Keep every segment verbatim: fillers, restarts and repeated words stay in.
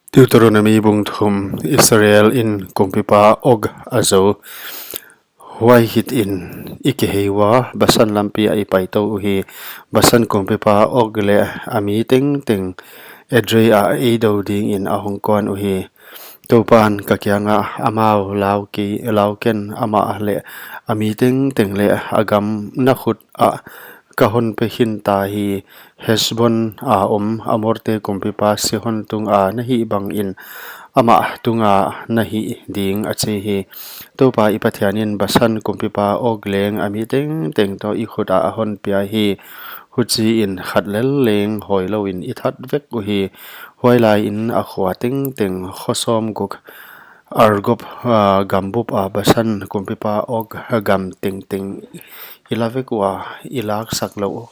Deuteronomi bung thum. Israel in kumpipa Og a zou. Huai hitin i kihei ua, Basan lampi ah i paitou uhi. Basan kumpipa Og leh a mi tengteng Edrei ah ei dou dingin a hong kuan uhi. Toupan ka kiangah, amau lau kei, lau ken, amah leh a mi tengteng leh a gam na khut ah ka hon pe khin ta hi. Hesbon a om Amorte kumpipa Sihon tunga na hih bangin amah tunga na hih ding, a chi hi. Toupa i Pathian in Basan kumpipa Og leng a mi tengteng toh i khut ah a hon pia hi. Huchiin khat lel leng hawi louin i that vek uhi. Huailai in a khua tengteng, kho sawmguk, Argob, ah, gambup a Basan kumpipa Og gam tengteng i la vek ua, i laksak louh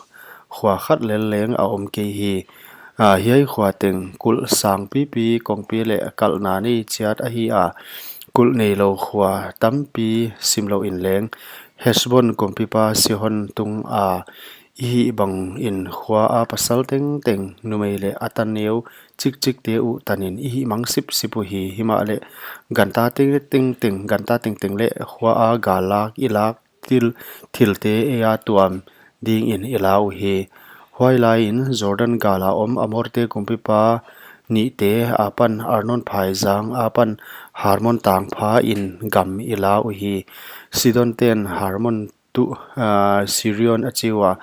khua khat lel leng a om kei hi. Ah, hiai khua teng kulh sang pipi, kongpi leh kalhna nei chiat ahi a, kulh neilou khua tampi sim louin leng, Hesbon kumpipa Sihon tunga i hih bangin khua a pasal tengteng, numei leh a ta neu chikchikte uh tanin i hihmang sipsip uhi. Himahleh ganta tengteng, ganta tengteng leh khua a gal lak i lak thil, thilte ei a tuam dingin i la uhi. Huailai in Jordan gal a om Amorte kumpipa nihte apan Arnon phaizang apan Hermon tangpha in gam i la uhi. Sidon ten Hermon tuh, ah, Sirion a chi ua,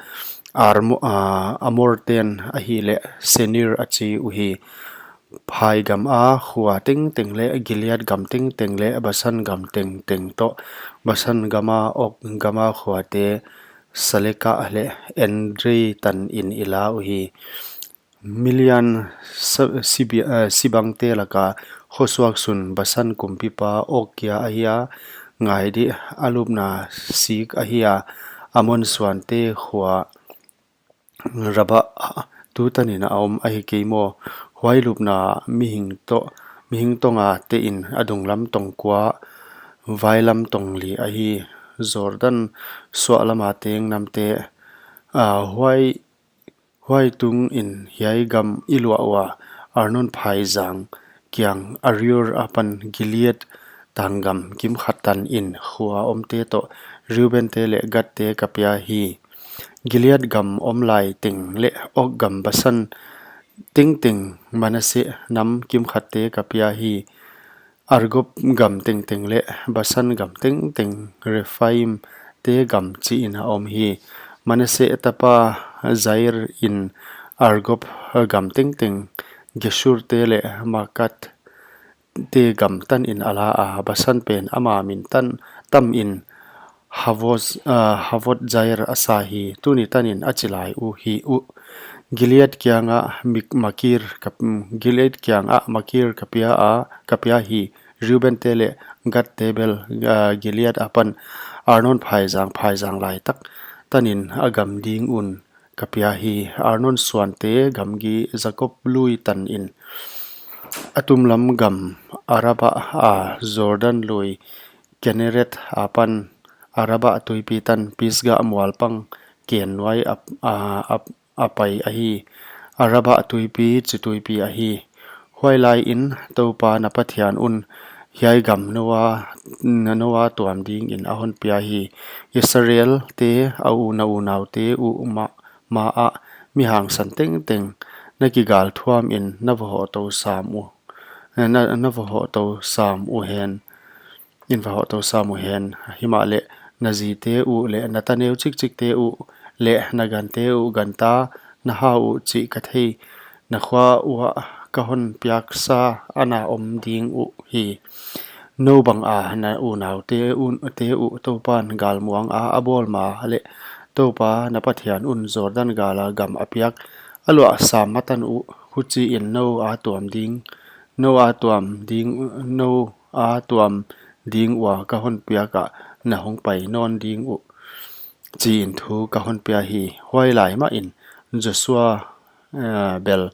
Armo-, ah, Amor ten ahihleh Senir a chi uhi. Phai gam a khua tengteng leh Gilead gam tengteng leh Basan gam tengteng toh, Basan gam a Og gam a khuate Saleka leh Edrei tanin i la uhi. Milian sa-, sibi-, eh, sibangte laka khosuak sun Basan kumpipa Og kia ahi a, ngai di, a lupna sik ahi a, Amon suante khua Raba ah tutanin a om ahi kei maw? Huai lupna mihing toh, mihing tonga tein a dunglam tong kua, vailam tong li ahi. Jordan suahlama teng namte, ah, huai Huai tungin hiai gam i luah ua, Arnon phaizang kiang Aroer apan Gilead tanggam kimkhat tanin khua omte toh Reubente leh Gadte ka pia hi. Gilead gam omlai teng leh Og gam Basan tengteng Manase nam kimkhatte ka pia hi. Argob gam tengteng leh Basan gam tengteng Rephaim te gam chiin a om hi. Manase tapa Jair in Argob gam tengteng Geshur te leh Maakat te gam tanin a la a, Basan pen ama min tan tamin Havoz, ah, Havot Jair a sa hi. Tuni tanin a chi lai uhi uh. Gilead kiangah Mik-, Makir ka, mm, Gilead kiangah Makir ka pia a, ka pia hi. Reubente leh Gadte bel, ah, Gilead apan Arnon phaizang, phaizang laitak tanin a gam ding un ka pia hi. Arnon suante gamgi Jakob lui tanin a tumlam gam Araba a Jordan lui Kineret apan Araba tuipi tan Pisga mualpang ken nuai a, a, a, a pai ahi. Araba tuipi chi tuipi ahi. Huailai in Toupa na Pathian un hiai gam noua, noua tuam dingin a hon pia hi. Israel te a u na unaute uh ma, ma ah mi hangsan tengteng na kigal thuamin na va hohtou sam uh, na, na va hohtou sam uhen. In va hohtou sam uhen. Himahleh na zite uh leh na ta neu chikchikte uh leh na gante uh, ganta na hau uh chih ka thei, na khua uah ka hon piaksa ana om ding uhi. Nou banga na unaute uh, te uh Toupan galmuang a a bawl ma leh Toupa na Pathian un Jordan gala gam a piak a luah sam matan uh, huchiin nou a tuam ding, nou a tuam ding, nou a tuam ding ua ka hon piak ah na hong pai nawn ding uh, chiin thu ka hon pia hi. Huailai mahin Joshua, eh, bel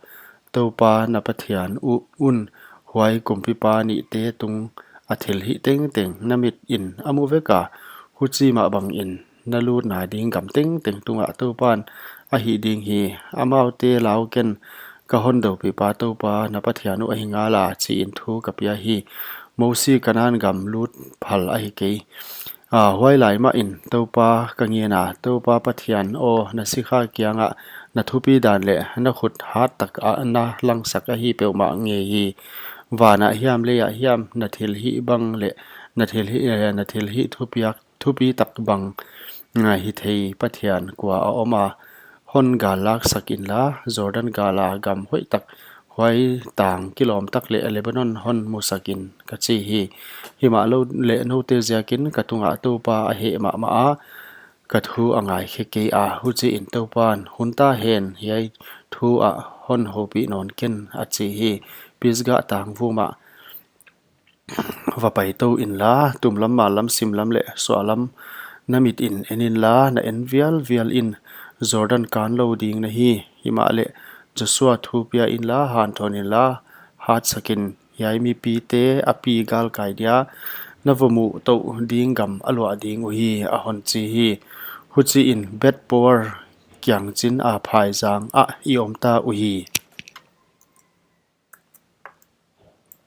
Toupa na Pathian uh un huai kumpipa nihte tung a thilhih tengteng na mitin a mu vek a, huchi mah bangin na lutna ding gam tengteng tungah Toupan a hih ding hi. Amaute lau ken, ka hondoupipa Toupa na Pathian uh ahi ngala, chiin thu ka pia hi. Mosi Kanan gam lut phal ahi kei. A, huailai mahin Toupa ka ngena, Toupa Pathian aw, na sikha kiangah na thupi dan leh na khut hat tak a na langsak ahi peuhmah ngei hi. Vanah hiam leiah hiam na thilhih bang leh na thilhih, eh, na thilhih thupiak, thupi tak bang, ah, hithei Pathian kua a om a? Hon gal laksak inla, Jordan gala gam hoihtak, huai tang kilawm tak leh Lebanon hon musak in, ka chi hi. Himahleh noute ziakin ka tungah Toupa a heh mahmah a, ka thu a ngaikhe kei a. Huchiin Toupan, hun ta hen, hiai thu ah hon houpih nawn ken, a chi hi. Pisga tangvum ah va paitou inla, tumlam, mallam, simlam leh suahlam na mitin en inla, na en vialvial in, Jordan kanlou ding na hi. Himahleh Josua, thu pia inla, hanthawn inla, hatsak in, hiai mipite a pi galkai dia na va muh touh ding gam a luah ding uhi, a hon chi hi. Huchiin Beth-peor kiang chin a phaizang ah i om ta uhi.